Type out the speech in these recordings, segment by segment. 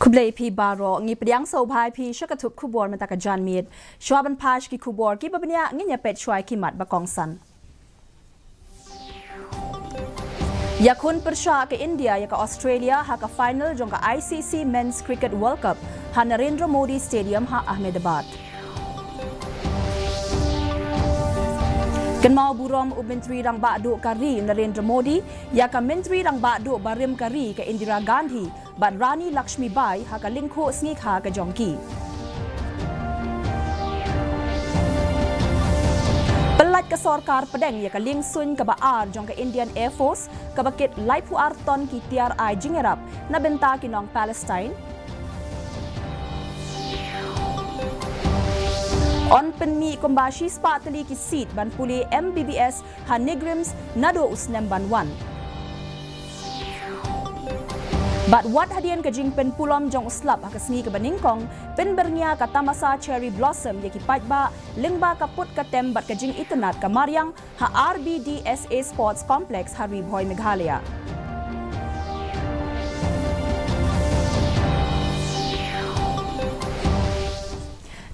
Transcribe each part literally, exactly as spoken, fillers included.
Khublei phi baroh, ngi pdiang sngewbha ïa phi sha ka thup khubor mynta ka janmiet. Shuwa ban pha sha ki khubor kiba bniah, ngin ïa peit shuwa ïa ki mat ba kongsan. Ïakhun pyrshah ka India ïa ka Australia ha ka final jong ka I C C Men's Cricket World Cup ha Narendra Modi Stadium ha Ahmedabad. Kynmaw burom u Myntri Rangbah Duh ka ri Narendra Modi ïa ka Myntri Rangbah Duh barim ka ri ka Indira Gandhi bad Rani Lakshmi Bai ha ka lyngkhuh sngi kha ka jong ki. Pyllait ka sorkar pdeng ïa ka liengsuiñ kaba ar jong ka Indian Air Force kaba kit laiphew ar ton ki tiar ai jingïarap na bynta ki nong Palestine. Yn pynmih kumba shispah tylli ki seat ban pule M B B S ha NEIGRIHMS naduh u snem ban wan. Bad wat hadien ka jingpynpulom jong u slap ha ka sngi kaba nyngkong, pynbyrngia ka tamasa cherry blossom ïa ki paidbah lyngba ka put ka tem bad ka jingitynnad ka mariang ha R B D S A Sports Complex ha Ri Bhoi Meghalaya.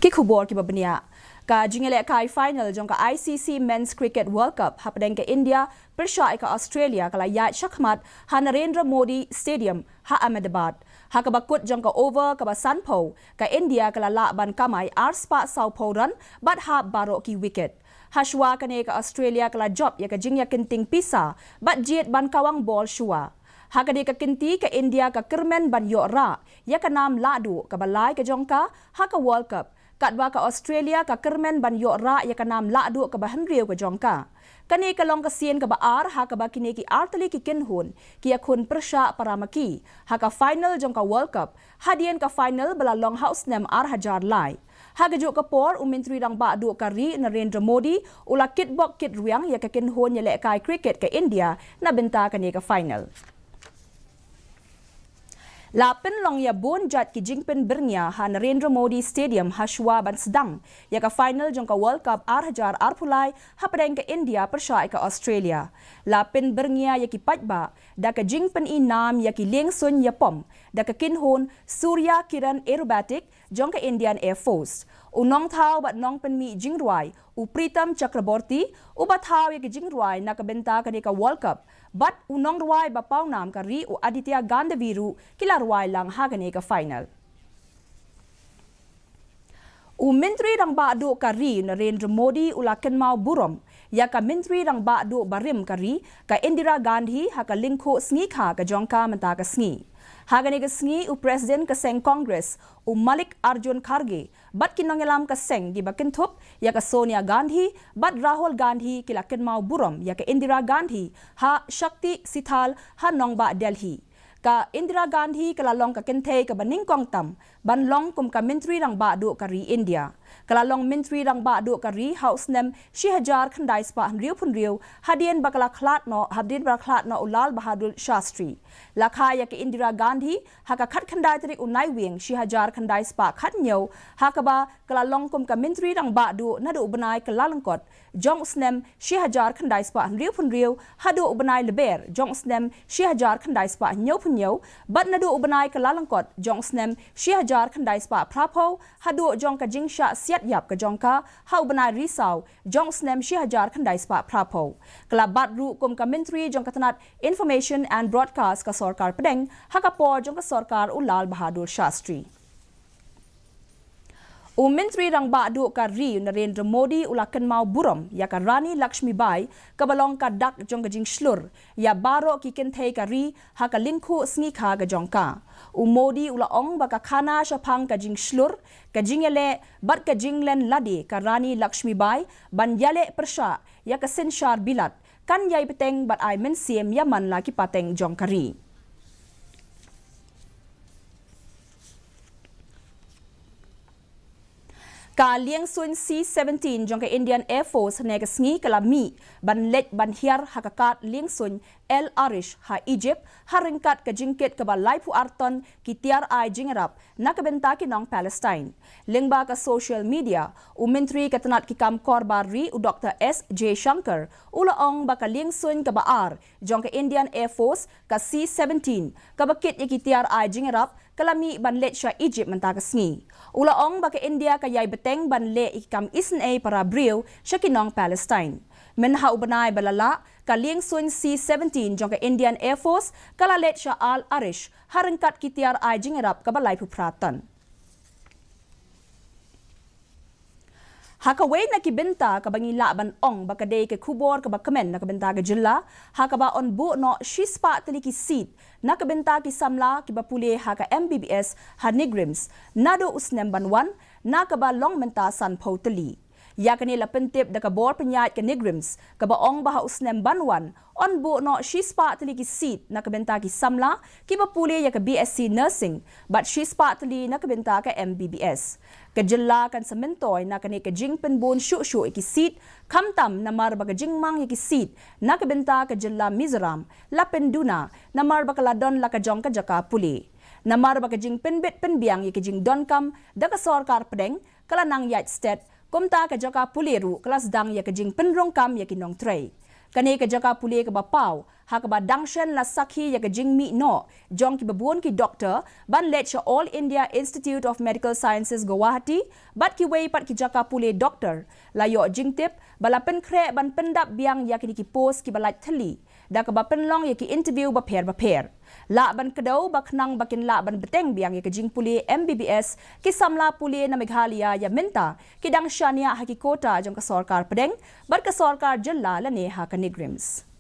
Ki khubor kiba bniah. Ka jingïalehkai final jong ka I C C Men's Cricket World Cup hapdeng ka India pyrshah ïa ka Australia ka la ïaid shakhmat ha Narendra Modi Stadium ha Ahmedabad. Ha kaba kut jong ka over kaba sanphew, ka India ka la lah ban kamai arspah sawphew run bad hap baroh ki wicket. Hashwa kane ka Australia ka la jop ïa ka jingïakynting pisa bad jied ban kawang bol shuwa. Ha kane ka kynti ka India ka kyrmen ban ïoh rah ïa ka nam lahduh kaba lai ka jong ka ha ka World Cup. Katba ka Australia ka kyrmen ban ïoh rah ïa ka nam lahduh kaba hynriew ka jong ka. Kane ka long ka sien kaba ar ha kaba kine ki artylli ki kynhun ki ïakhun pyrshah para ma ki ha ka final jong ka World Cup hadien ka final ba la long ha u snem ar hajar lai. Ha kajuh ka por u Myntri Rangbah Duh ka ri Narendra Modi u la kitbok kitrwiang ïa ka kynhun ïalehkai cricket ka India na bynta kane ka final. La pynlong ïa bun jait ki jingpynbyrngia ha Narendra Modi Stadium hashwa ban sdang ïa ka final jong ka World Cup ar hajar arphew lai hapdeng ka India pyrshah ïa ka Australia. La pynbyrngia ïa ki paidbah da ka jingpyni nam ïa ki liengsuiñ ïapom da ka kynhun Surya Kiran Aerobatic jong ka Indian Air Force. U nongthaw bad nongpynmih jingrwai u Pritam Chakraborty uba thaw ïa ki jingrwai na ka bynta kane ka World Cup bad u nongrwai ba pawnam ka ri u Aditya Gandhavi ruh ki la rwai lang ha kane ka final. U Myntri Rangbah Duh ka ri Narendra Modi u la kynmaw burom ïa ka Myntri Rangbah Duh barim ka ri ka Indira Gandhi ha ka lyngkhuh sngi kha ka jong ka mynta ka sngi. Ha kane ka sngi u President ka seng Congress u Mallikarjun Kharge bad ki nongïalam ka seng kiba kynthup ïa ka Sonia Gandhi bad Rahul Gandhi ki la kynmaw burom ïa ka Indira Gandhi ha Shakti Sthal ha nongbah Delhi. Ka Indira Gandhi ka la long ka kynthei kaba nyngkong tam ban long kum ka Myntri Rangbah Duh ka ri India. Ka la long Myntri Rangbah Duh ka ri ha u snem shi hajar khyndai spah hynriew phew hynriew hadien ba ka la khlad noh, hadien ba la khlad noh u Lal Bahadur Shastri. La kha ïa ka Indira Gandhi ha ka khatkhyndai tarik u Naiwieng shi hajar khyndai spah khathynñiew ha kaba ka la long kum ka Myntri Rangbah Duh naduh u bnai Kyllalyngkot jong u snem shi hajar khyndai spah hynriew phew hynriew haduh u bnai Lber jong u snem shi hajar khyndai spah hynñiew phew hynñiew bad naduh u bnai Kyllalyngkot jong u snem shi hajar khyndai spah phra phew haduh jong ka jingshah siat ïap ka jong ka ha u bnai Risaw jong u snem shi hajar khyndai spah phra phew. Ka la bat ruh kum ka Myntri jong ka tnat Information and Broadcast ka sorkar pdeng ha ka por jong ka sorkar u Lal Bahadur Shastri. U Myntri Rangbah Duh ka ri Narendra Modi u la kynmaw burom ïa ka Rani Lakshmi Bai kaba long ka dak jong ka jingshlur ïa baroh ki kynthei ka ri ha ka lyngkhuh sngi kha ka jong ka. U Modi u la ong ba ka khana shaphang ka jingshlur, ka jingïaleh bad ka jinglen lade ka Rani Lakshmi Bai ban ïaleh pyrshah ïa ka synshar bilat kan ïai bteng bad ai mynsiem ïa man la ki pateng jong ka ri. Ka liengsuiñ C seventeen jong ka Indian Air Force hynne ka sngi ka la mih ban leit ban hiar ha ka kad liengsuiñ El Arish ha Egypt ha ryngkat ka jingkit kaba laiphew ar ton ki tiar ai jingïarap na ka bynta ki nong Palestine. Lyngba ka social media, u Myntri ka tnat ki kam kor bar ri u Doktor S Jaishankar u la ong ba ka liengsuiñ kaba ar jong ka Indian Air Force ka C seventeen kaba kit ïa ki tiar ai jingïarap ka la mih ban leit sha Egypt mynta ka sngi. U la ong ba ka India ka ïai bteng ban leh ïa ki kam isynei para briew sha ki nong Palestine. Mynha u bnai ba la lah, ka liengsuiñ C seventeen jong ka Indian Air Force ka la leit sha Al Arish, ha ryngkat ki tiar ai jingïarap kaba laiphew phra ton. Ha kawei na ki bynta kaba ngi lah ban ong ba ka dei ka khubor kaba kmen na ka bynta ka jylla, ha kaba yn buh noh shispah tylli ki seat na ka bynta ki samla kiba pule ha ka M B B S ha NEIGRIHMS, naduh u snem ban wan, na kaba long mynta sanphew tylli. Ïa kane la pyntip da ka bor pynïaid ka NEIGRIHMS, kaba ong ba ha u snem ban wan, yn buh noh shispah tylli ki seat na ka bynta ki samla kiba pule ïa ka B S C Nursing, bad shispah tylli na ka bynta ka M B B S. Ka jylla kan sa myntoi na kane ka jingpynbun shuh shuh ïa ki seat, khamtam namar ba ka jingmang ïa ki seat na ka bynta ka jylla Mizoram la pynduna, namar ba ka la don la ka jong ka jaka pule. Namar ba ka jingpynbit pynbiang ïa ka jingdonkam da ka sorkar pdeng ka la nang ïaid stet, kumta ka jaka pule ruh ka la sdang ïa ka jingpynrung kam ïa ki nongtrei. Kane ka jaka pule kaba paw, ha kaba dang shen la sakhi ïa ka jingmih noh jong kiba bun ki doktor ban leit sha All India Institute of Medical Sciences Guwahati, bad kiwei pat ki jaka pule doktor, la ïoh jingtip ba la pynkhreh ban pyndap biang ïa kine ki post kiba lait thylli, da kaba pynlong ïa ki interview bapher bapher. Lah ban kdew ba khnang ba kin lah ban bteng biang ïa ka jingpule M B B S, ki samla pule na Meghalaya ïa mynta ki dang shaniah ha ki quota jong ka sorkar pdeng bad ka sorkar jylla lane ha ka NEIGRIHMS.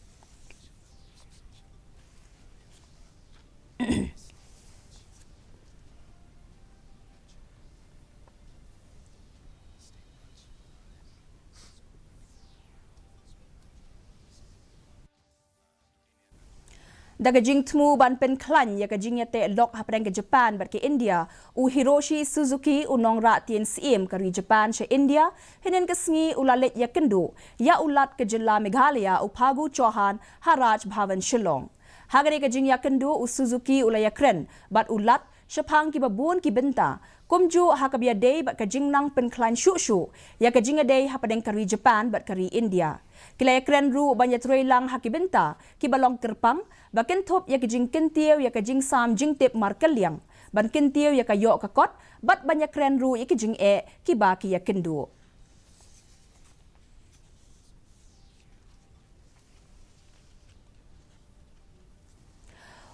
Da ka jingthmu ban pynkhlaiñ ïa ka jingïateh lok hapdeng ka Japan bad ka India, u Hiroshi Suzuki, u nongrah tien syiem ka ri Japan sha India, hynnin ka sngi u la leit ïakynduh ïa u Lat ka jylla Meghalaya, u Phagu Chauhan, ha Raj Bhavan Shillong. Ha kane ka jingïakynduh, u Suzuki u la ïakren bad u Lat shaphang kiba bun ki bynta, kumjuh ha kaba ïadei bad ka jingnang pynkhlaiñ shuh shuh ïa ka jingïadei hapdeng ka ri Japan bad ka ri India. Ki la ïakren ruh ban ïatreilang ha ki bynta kiba long kyrpang, ba kynthup ïa ka jingkyntiew ïa ka jingsam jingtip markylliang, ban kyntiew ïa ka ïoh ka kot, bad ban ïakren ruh ïa ki jingeh kiba ki ïakynduh.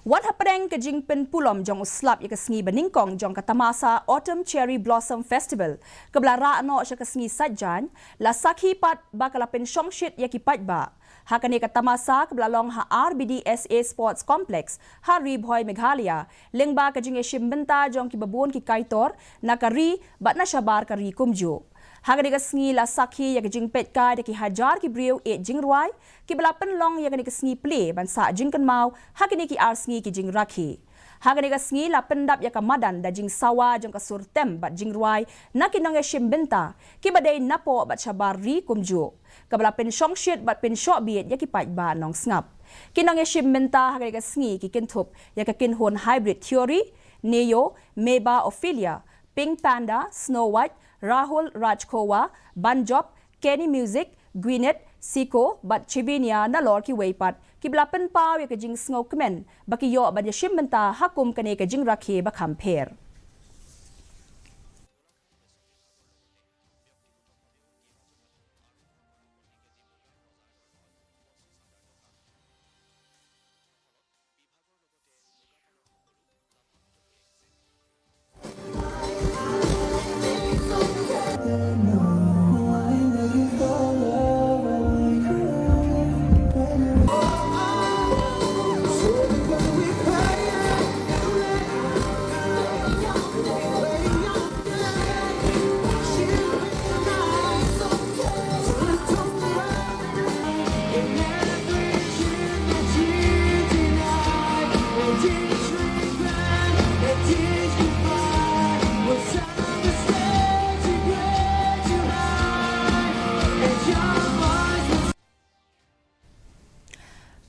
Wat hapdeng ka jingpynpulom jong u slap ïa ka sngi banyngkong jong ka tamasa Autumn Cherry Blossom Festival, kaba la rah noh sha ka sngi Saitjaiñ, la sakhi pat ba ka la pynshongshit ïa ki paidbah. Ha kane ka tamasa kaba la long ha R B D S A Sports Complex, ha Ri Bhoi, Meghalaya, lyngba ka jingïashim bynta jong kiba bun ki kaitor na ka ri bad na shabar ka ri kumjuh. Ha kane ka sngi la sakhi ïa ka jingpeit kai da ki hajar ki briew ïeit jingrwai, kiba la pynlong ïa kane ka sngi plie ban sah jingkynmaw ha kine ki ar sngi ki jingrakhi. Ha kane ka sngi la pyndap ïa ka madan da jingsawa jong ka sur tem bad jingrwai na ki nongïashim bynta, kiba dei napoh bad shabar ri kumjuh, kaba la pynshongshit bad pynshohbieit ïa ki paidbah nongsngap. Ki nongïashim bynta ha kane ka sngi ki kynthup ïa ka kynhun Hybrid Theory, Neo, Meba Ophelia, Pink Panda, Snow White, Rahul Rajkhowa, Banjop, Kenny Music, Gwyneth, Siko bad Chivinia, nalor kiwei pat kiba la pynpaw ïa ka jingsngewkmen ba ki ïoh ban ïashim bynta ha kum kane ka jingrakhe ba kham pher.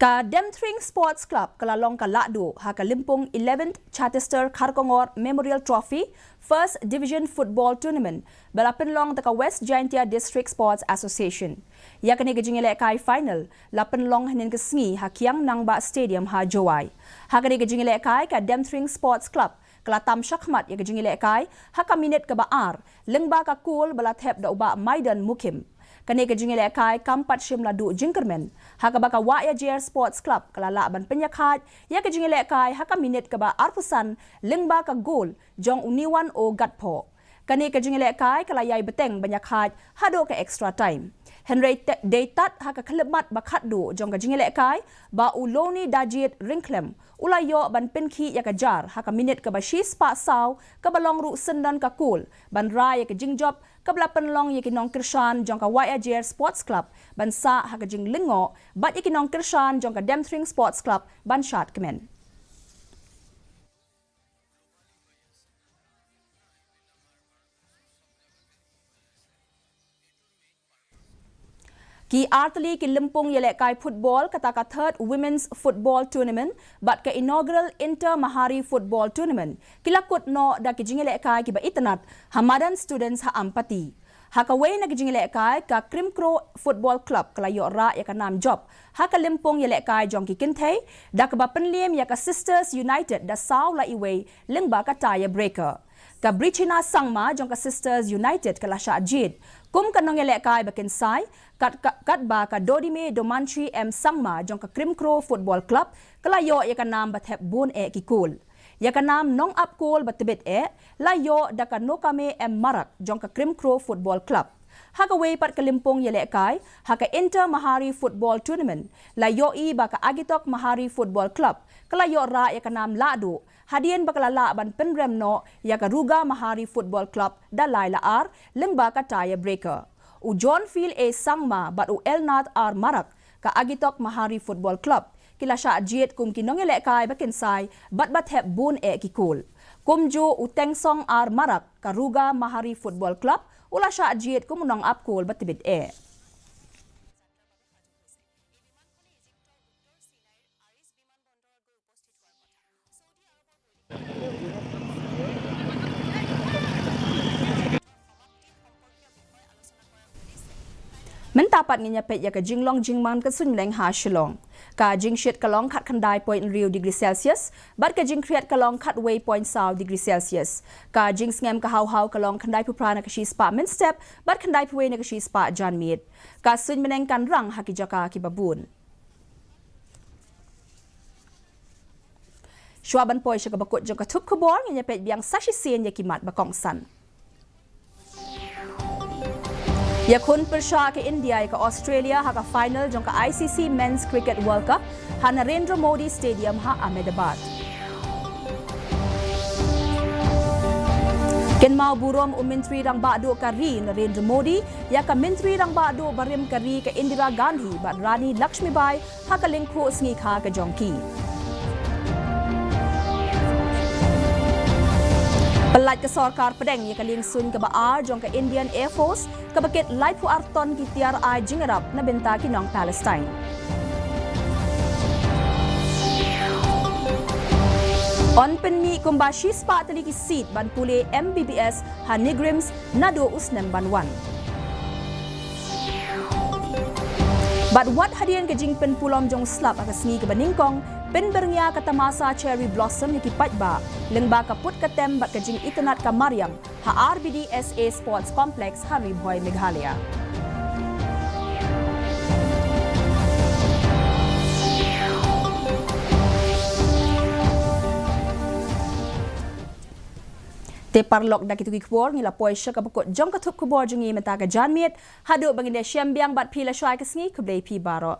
Ka Demthring Sports Club ka la long ka lahduh ha ka lympung eleventh Chartister Kharkongor Memorial Trophy First Division Football Tournament, ba la pynlong da ka West Jaintia District Sports Association. Ïa kane ka jingïalehkai final la pynlong hynnin ka sngi ha Kiang Nangbah Stadium ha Jowai. Ha kane ka jingïalehkai, ka Demthring Sports Club ka la tam shakhmat ïa ka jingïalehkai ha ka minit kaba ar, lyngba ka kol ba la thep da u Bah Maidan Mukim. Kane ka jingïalehkai kam pat shym la duh jingkyrmen, ha kaba ka Wahïajer Sports Club ka la lah ban pynïakhaid ïa ka jingïalehkai ha ka minit kaba arphew san, lyngba ka gol jong u Niwan O Gatphoh. Kane ka jingïalehkai ka la ïai bteng ban ïakhaid haduh ka extra time. Hynrei te-, dei tad ha ka khyllipmat ba khatduh jong ka jingïalehkai ba u Loni Dajit Ryngkhlem u la ïoh ban pynkhih ïa ka jar ha ka minit kaba shispah saw, kaba long ruh syndon ka kol ban rai ïa ka jingjop kaba la pynlong ïa ki nongkyrshan jong ka Wahïajer Sports Club ban sah ha ka jinglyngngoh bad ïa ki nongkyrshan jong ka Demthring Sports Club ban shad kmen. Ki artylli ki lympung ïalehkai football, kata ka third Women's Football Tournament bad ka inaugural Inter Mahari Football Tournament, ki la kut noh da ki jingïalehkai kiba itynnad ha madan Students ha Ampati. Ha kawei na ki jingïalehkai, ka Krimkro Football Club ka la ïoh rah ïa ka nam jop ha ka lympung ïalehkai jong ki kynthei, da kaba pynliem ïa ka Sisters United da saw la iwei lyngba ka tie breaker. Ka Brichina Sangma jong ka Sisters United ka la shah jied kum ka nongïalehkai ba kynsai, kat, kat, katba ka Dodime Domanchi M Sangma jong ka Krimkro Football Club ka la ïoh ïa ka nam ba thep bun eh ki kol. Ïa ka nam nongap kol ba tbit eh la ïoh da ka Nokame M Marak jong ka Krimkro Football Club. Ha kawei pat ka lympung ïalehkai, ha ka Inter Mahari Football Tournament, la ïohi ba ka Agitok Mahari Football Club ka la ïoh rah ïa ka nam lahduh, hadien ba ka la lah ban pynrem noh ïa ka Ruga Mahari Football Club da lai la ar, lyngba ka tie breaker. U John Phil A Sangma bad u Elnath R Marak, ka Agitok Mahari Football Club, ki la shah jied kum ki nongïalehkai ba kynsai bad ba thep bun eh ki kol. Kumjuh u Tengsong R Marak, ka Ruga Mahari Football Club, u la shah jied kum u nongap kol ba tbit eh. Mynta pat ngin ïa peit ïa ka jinglong jingman ka suiñ bneng ha Shillong. Ka jingshit ka long khatkhyndai point hynriew degree Celsius, bad ka jingkhriat ka long khatwei point saw degree Celsius. Ka jingsngem ka haw haw ka long khyndaiphew phra na ka shispah mynstep, bad khyndaiphew wei na ka shispah janmiet. Ka suiñ bneng kan rang ha ki jaka kiba bun. Shuwa ban poi sha kaba kut jong ka thup khubor, ngin ïa peit biang sa shisien ïa ki mat ba kongsan. Ïakhun pyrshah ka India ïa ka Australia ha ka final jong ka I C C Men's Cricket World Cup ha Narendra Modi Stadium ha Ahmedabad. Kynmaw burom u Myntri Rangbah Duh ka ri Narendra Modi ïa ka Myntri Rangbah Duh barim ka ri ka Indira Gandhi bad Rani Lakshmibai ha ka lyngkhuh sngi kha ka jong ki. Pyllait ka sorkar pdeng ïa ka liengsuiñ kaba ar jong ka Indian Air Force kaba kit laiphew ar ton ki tiar ai jingïarap na bynta ki nong Palestine. Yn pynmih kumba shispah tylli ki seat ban pule M B B S ha NEIGRIHMS naduh u snem ban wan. Bad wat hadien ka jingpynpulom jong u slap ha ka sngi kaba nyngkong, pynbyrngia ka tamasa Cherry Blossom ïa ki paidbah lyngba ka put ka tem bad ka jingitynnad ka mariang ha R B D S A Sports Complex ha Ri Bhoi, Meghalaya. Te paralok, da kitu ki khubor ngi la poi sha kaba kut jong ka thup khubor jong ngi mynta ka janmiet. Haduh ba ngin ïashem biang bad phi lashai ka sngi, khublei phi baroh.